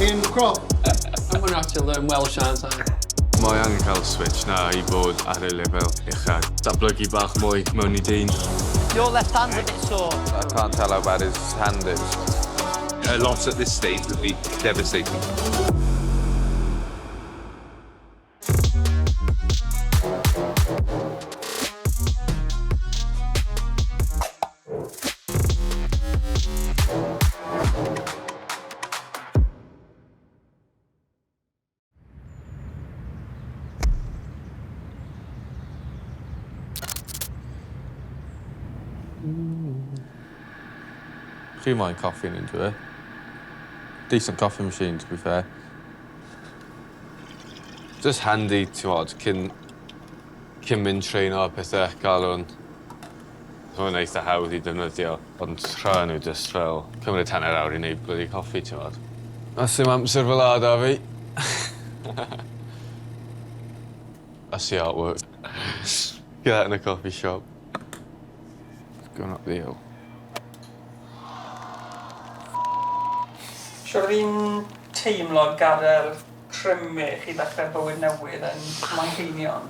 Ian Croft. I'm gonna have to learn Welsh, aren't I? Mae angen cael switch na i bod ar y lefel ucha. Datblygu bach mwy mewn i dyn. Your left hand's a bit sore. I can't tell how bad his hand is. A loss at this stage would be devastating. Chi moyn coffi yn unrhyw e? Decent coffee machine, to be fair. Just handy, ti'n cyn, cyn mynd treino a pethau, gael hwn. Hwn eitha hawdd i defnyddio, ond rha nhw just fel cymryd hanner awr i wneud bloody coffi, ti'n modd. A sim amser fel a da fi. That's the artwork. Get that in a coffee shop. It's going up the hill. Siwr oedd hi'n teimlo gadael Crymych i ddechrau bywyd newydd yn Manceinion?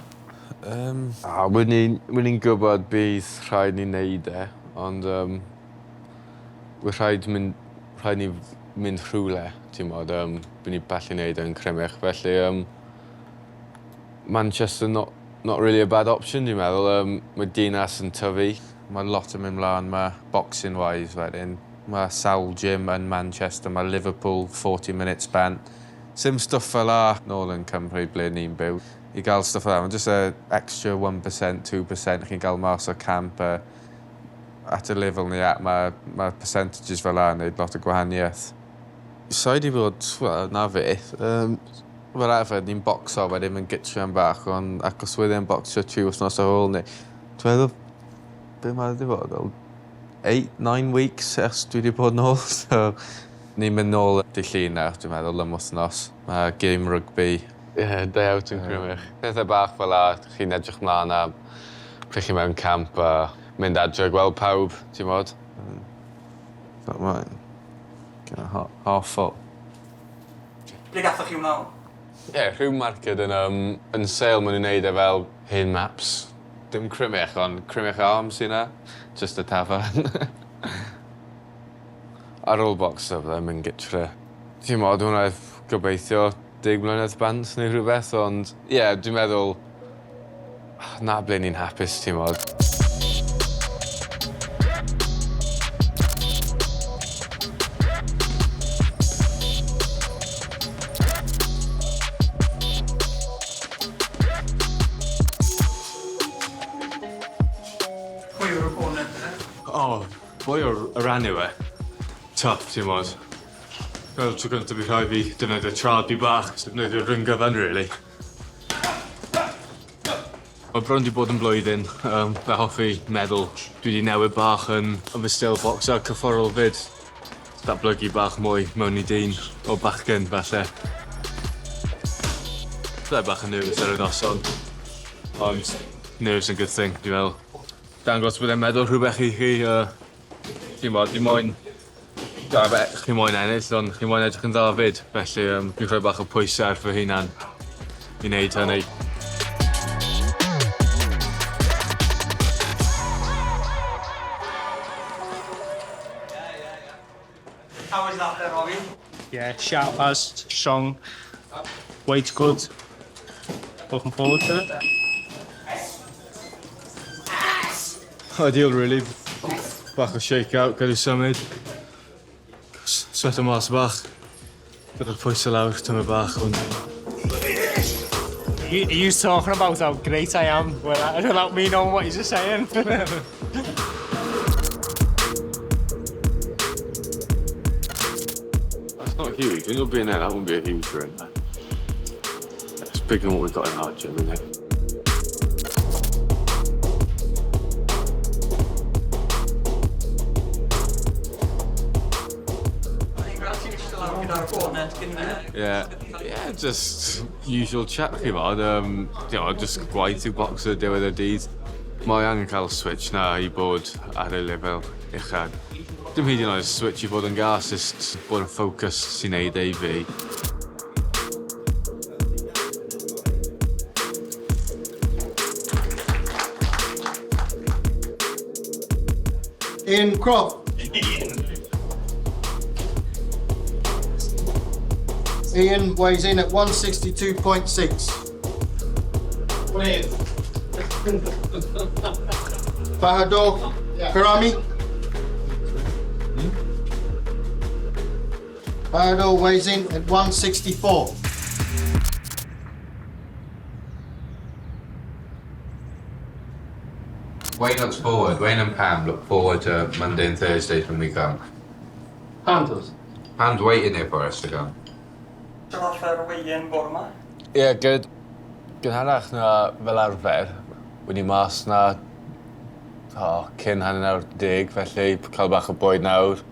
A wyn ni'n wyn ni'n gwybod bydd rhaid ni wneud e, ond wy rhaid mynd rhaid ni mynd rhywle, ti'n mod, by ni ballu wneud e yn Crymych, felly Manchester not really a bad option, dwi'n meddwl. Mae dinas yn tyfu. Mae lot yn mynd mlaen ma boxing wise wedyn. Mae sawl gym yn Manchester, mae Liverpool 40 minutes bant. Sim stwff fel 'a nôl yn Cymru ble ni'n byw. I gael stwff fel 'a, mae jyst y extra 1%, 2% chi'n gael mas o camp a at y lefel ni at, mae, ma percentages fel 'a yn neud lot o gwahaniaeth. Sa i 'di bod, wel, na fyth. Fel arfer, ni'n bocso wedyn mae'n gytio am bach, ond achos wedd e'n bocsio 3 wythnos ar ôl ni. Dwi'n meddwl, be mae wedi bod, fel 8, 9 weeks ers dwi wedi bod nôl, so ni'n mynd nôl dydd Llun nawr, dwi'n meddwl, am wythnos. Mae game rugby. Ie, day out yn Crymych. Pethau bach fel 'a, chi'n edrych mlaen am pryd chi mewn camp a mynd adre gweld pawb, ti'n mod? Is that mine? Kinda half full. Ble gathoch chi hwnna o? Ie, rhyw marced yn yn sale maen nhw'n neud e fel hen maps. Dim Crymych, ond Crymych Arms sy 'na. Just y tafarn. Ar ôl boxo byddai'n mynd gytre. Ti'n mod, hwnna gobeithio 10 mlynedd bant neu rhywbeth, ond ie, yeah, dwi'n meddwl na ble ni'n hapus, ti'n mod. Pwy yw'r opponent te? O, boi o'r Iran yw e. Tough, ti'n mod. Fel tro gyntaf i rhai fi defnyddio trad fi bach, defnyddio'r ring gyfan, really. Mae bron 'di bod yn blwyddyn, fe hoffi meddwl dwi 'di newid bach yn fy steil bocsio cyfforol 'fyd. Datblygu bach mwy mewn i dyn o bachgen falle. Byddai bach yn nervous ar y noson, ond nerves yn good thing, dwi'n meddwl. Dangos bod e'n meddwl rhywbeth i chi, ti'n bod, fi moyn chi moyn ennill, ond chi moyn edrych yn dda 'fyd, felly dwi'n rhoi bach o pwysau ar fy hunan i wneud hynny. How was that there, Robbie? Yeah, sharp as, strong, weight's good. Looking forward to it. Ideal, really. Bach o shake out, gael ei symud. Sweato mas bach. Gyda'r pwysau lawr, tyma bach, ond... He was talking about how great I am without me knowing what he's saying. That's not huge. It'll be in there, that won't be a huge ring. It's bigger than what we've got in our gym, isn't it? Yeah, yeah, just usual chat, chi fod. Just gwaith yw boxer diwedd y dydd. Mae angen cael switch na i bod ar y lefel ucha. Dim hyd yn oed switch i fod yn gas, just bod yn focused sy'n neud e i fi. Ian Croft. Ian weighs in at 162.6. Bahador Karami. Bahador weighs in at 164. Wayne looks forward. Wayne and Pam look forward to Monday and Thursdays when we come. Pam does. Pam's waiting here for us to come. Sut ath yr weigh-in bore yma? Ie, yeah, good. Gynharach na fel arfer, wedi mas na oh, cyn 10:30, felly cael bach o bwyd nawr.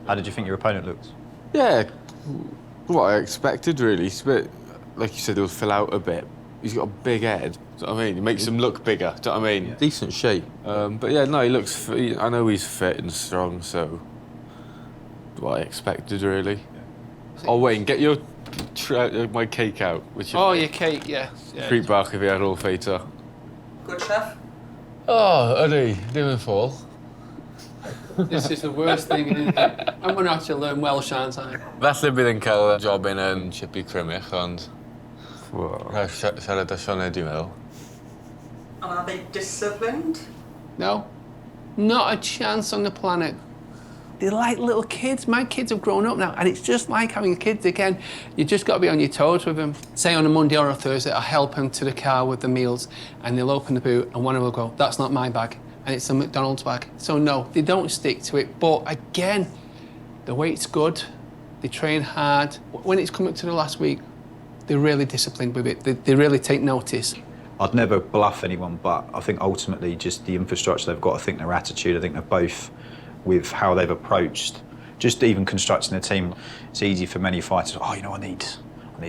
How did you think your opponent looked? Yeah, what I expected really. He's a bit, like you said, he'll fill out a bit. He's got a big head. Do you know what I mean? He makes him look bigger. Do you know what I mean? Decent shape. But yeah, no, he looks. I know he's fit and strong, so what I expected really. Oh Wayne, get your my cake out. Which Oh, your cake, yeah. Yeah. Treat bach i fi ar ôl ffeito. Good chef? Oh, ydy, ddim yn ffôl. This is the worst thing in I'm going to have to learn Welsh, aren't I? Falle bydd yn cael job yn yn Chippy Crymych, ond rhaid siarad â Sioned, dwi'n meddwl. And are they disciplined? No. Not a chance on the planet. They're like little kids. My kids have grown up now, and it's just like having kids again. You just got to be on your toes with them. Say on a Monday or a Thursday, I help them to the car with the meals, and they'll open the boot, and one of them will go, "That's not my bag," and it's a McDonald's bag. So no, they don't stick to it. But again, the weight's good. They train hard. When it's coming to the last week, they're really disciplined with it. They really take notice. I'd never bluff anyone, but I think ultimately just the infrastructure they've got, I think their attitude, I think they're both with how they've approached just even constructing a team. It's easy for many fighters, oh, you know, I need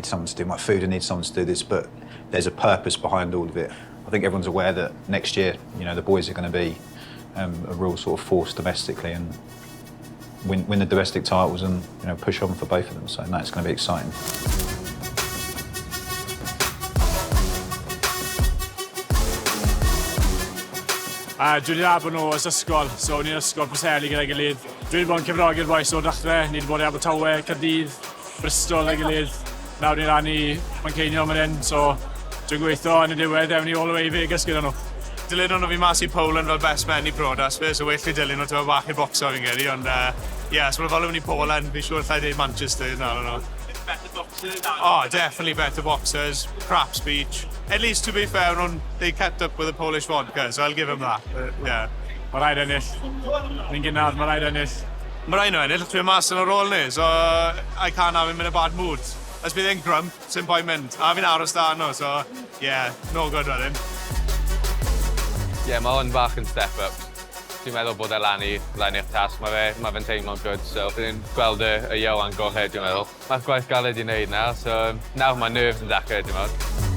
someone to do my food, I need someone to do this, but there's a purpose behind all of it. I think everyone's aware that next year, you know, the boys are going to be a real sort of force domestically and win the domestic titles and, you know, push on for both of them. So no, it's going to be exciting. Dwi wedi nabod nhw ers ysgol, so ni'n ysgol Preseli gyda'i gilydd. Dwi wedi bod yn cefnogi'r bois o'r dechrau, ni wedi bod i Abertawe, Caerdydd, Bristol a'i gilydd. Nawr ni'n rannu Manceinion fan hyn, so dwi'n gweithio yn y diwedd, ewn ni all the way i Vegas gyda nhw. Dilyn nhw fi mas i Poland fel best man i priodas fe, so well fi dilyn nhw tyma bach i'r boxo fi'n credu, ond yeah, so ma'n fel mynd i Poland, fi'n siŵr allai dweud Manchester, no, no, no. Better boxers. Oh, definitely better boxers, crap speech. At least to be fair, they kept up with the Polish vodka, so I'll give them that. Yeah. Mae rhaid ennill. Ni'n gynnar, mae rhaid ennill. Mae rhaid nhw ennill, dwi'n mas yn ar ôl ni, so I can't have him in a bad mood. Os bydd e'n grump, sy'n pwynt mynd. A fi'n aros da nhw, so yeah, no good wedyn. Ie, yeah, mae hwn bach yn step up. Dwi'n meddwl bod e lan i'r tasg. Mae fe'n teimlo'n good, so fi'n gweld y Ieuan gorau, dwi'n meddwl. Mae'r gwaith galed i wneud nawr, so nawr mae nerves yn dechrau, dwi'n meddwl.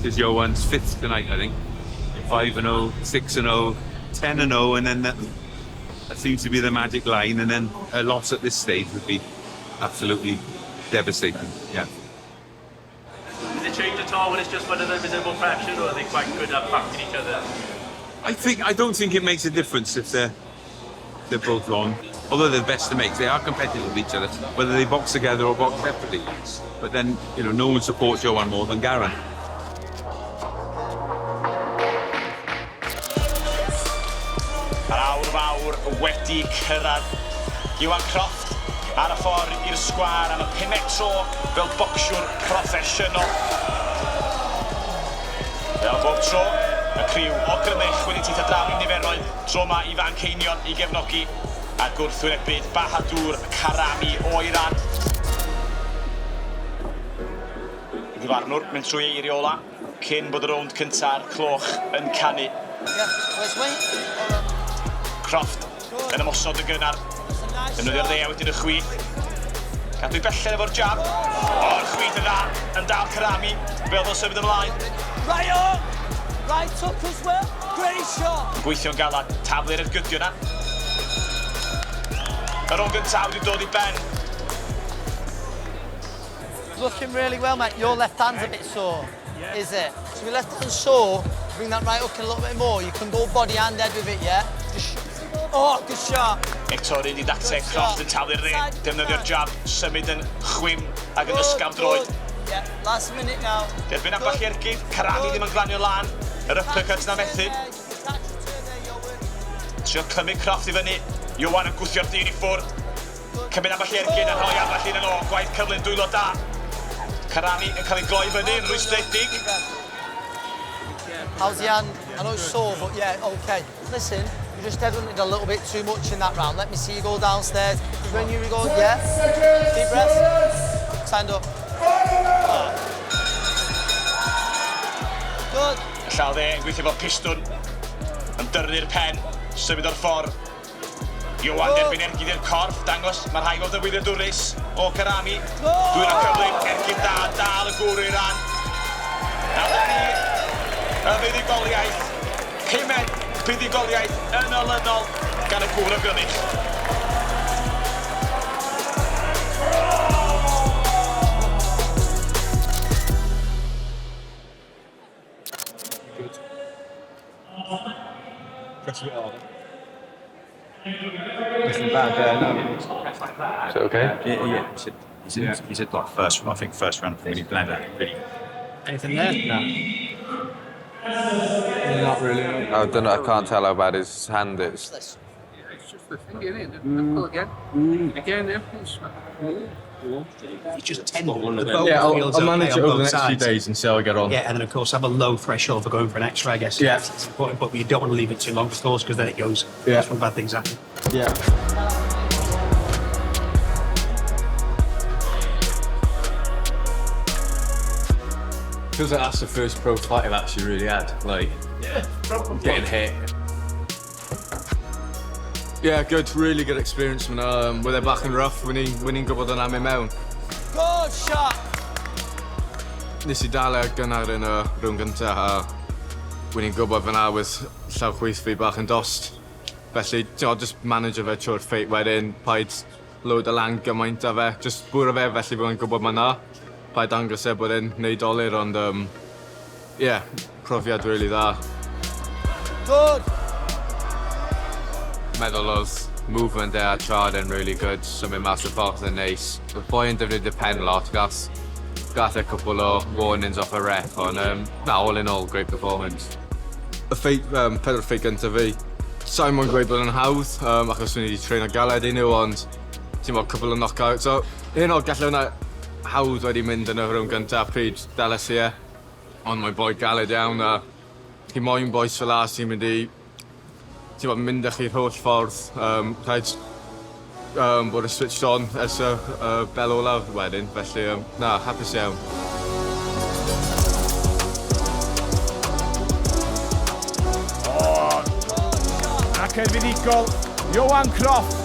This is Ioan's fifth tonight, I think. 5-0, 6-0, 10-0, and then that seems to be the magic line, and then a loss at this stage would be absolutely devastating. Yeah. Does it change at all when it's just one of them? Is there more pressure, or are they quite good at backing each other? I don't think it makes a difference if they're both on. Although they're best to make, they are competitive with each other, whether they box together or box separately. But then, you know, no one supports Ioan more than Garen. Yr awr fawr wedi cyrraedd. Iwan Croft ar y ffordd i'r sgwâr am y pumed tro fel bocsiwr proffesiynol. Fel bob tro, y criw o Grymych wedi teithio draw i niferoedd, tro yma i Fanceinion i gefnogi a gwrthwynebydd Bahadur Karami o Iran. Ddyfarnwr mynd trwy eirio ola cyn bod y rownd cynta'r cloch yn canu. Croft yn ymosod yn gynnar. Defnyddio'r dde wedyn y chwith. Cadw i belled efo'r jab. O'r chwith yn dda, yn dal Karami, fel o'n symud ymlaen. Right on! Right hook as well. Great shot. Gweithio'n galad, taflu'r ergydio na. Yr rownd gyntaf wedi dod i ben. Looking really well, mate. Your left hand's a bit sore, is it? So your left hand's sore, bring that right hook in a little bit more. You can go body and head with it, yeah? Just oh, good shot. Eto ryd i dacteg, Croft yn taflu'r dde, defnyddio'r jab, symud yn chwim ac yn ysgafn droed. Yeah, last minute now. Derbyn ambell ergyd, Karami ddim yn glanio lan, yr uppercut na methu. Trio clymu Croft i fyny, Ioan yn gwthio'r dyn i ffwrdd. Cymryd ambell ergyd a rhoi ambell un yn ôl, gwaith cyflym, dwylo da. Karami yn cael ei gloi fyny, yn rwystredig. How's the hand? I know it's sore, but yeah, okay. Listen, you just headhunted a little bit too much in that round. Let me see you go downstairs. When you go, yeah. Deep breath. Stand up. Good. Y llaw dde yn gweithio fel pistwn, yn dyrnu'r pen, symud o'r ffordd. Ioan derbyn ergyd i'r corff, dangos, mae rhai fod yn wyliadwrus o Karami. Dwylo cyflym, ergyd da, dal y gŵr i'r ran. Nawr ni, y fuddugoliaeth, pumed buddugoliaeth yn olynol gan y gŵr o Grymych. Good. Press a bit harder. Nothing bad there, no. Is it okay? Yeah. He said like first, I think first round really blended, really. Anything there? No. Not really. I don't know, I can't tell how bad his hand is. It's just the thing, isn't it? The again. Again, everything's... It's just tender. The bone Yeah, feels I'll manage okay it on over the both next few sides. days and see how I get on. Yeah, and then of course have a low threshold for going for an X-ray. I guess. Yeah. It's important, but you don't want to leave it too long, of course, because then it goes. Yeah. That's when bad things happen. Yeah. Feels like that's the first pro fight I've actually really had. Like, getting hit. Yeah, good, really good experience. Man. With e bach yn rough, when ni'n gwybod yn am i mewn. Good shot. Nes i dal e gynnar yn y rownd gyntaf a when i'n gwybod fyna with llaw chwith fi bach yn dost. Felly, ti'n just manage fe trwy'r ffeit wedyn, paid load y lan gymaint a fe, just bwrw fe felly bod yn gwybod mae na. Paid dangos e bod e'n neud dolur, ond yeah, profiad really dda. Good. Meddwl oedd movement e a trad yn really good, symud mas o'r ffordd yn neis. Y boi yn defnyddio pen lot, gath e cwpl o warnings off y ref, ond na, all in all, great performance. Y ffeit, pedwar ffeit gyntaf fi, sa'n moyn gweud bod yn hawdd, achos o'n i wedi treino galed i nhw, ond ti'n bod cwpl o knockout. So, hyn o gallai hwnna hawdd wedi mynd yn y rownd gyntaf pryd dales i e. Ond mae'n boi galed iawn a chi moyn bois fel 'a sy'n mynd i ti'n bod, mynd â chi'r holl ffordd. Rhaid bod y switched on ers y bel olaf wedyn, felly na, hapus iawn. O, ac yn fuddugol, Ioan Croft.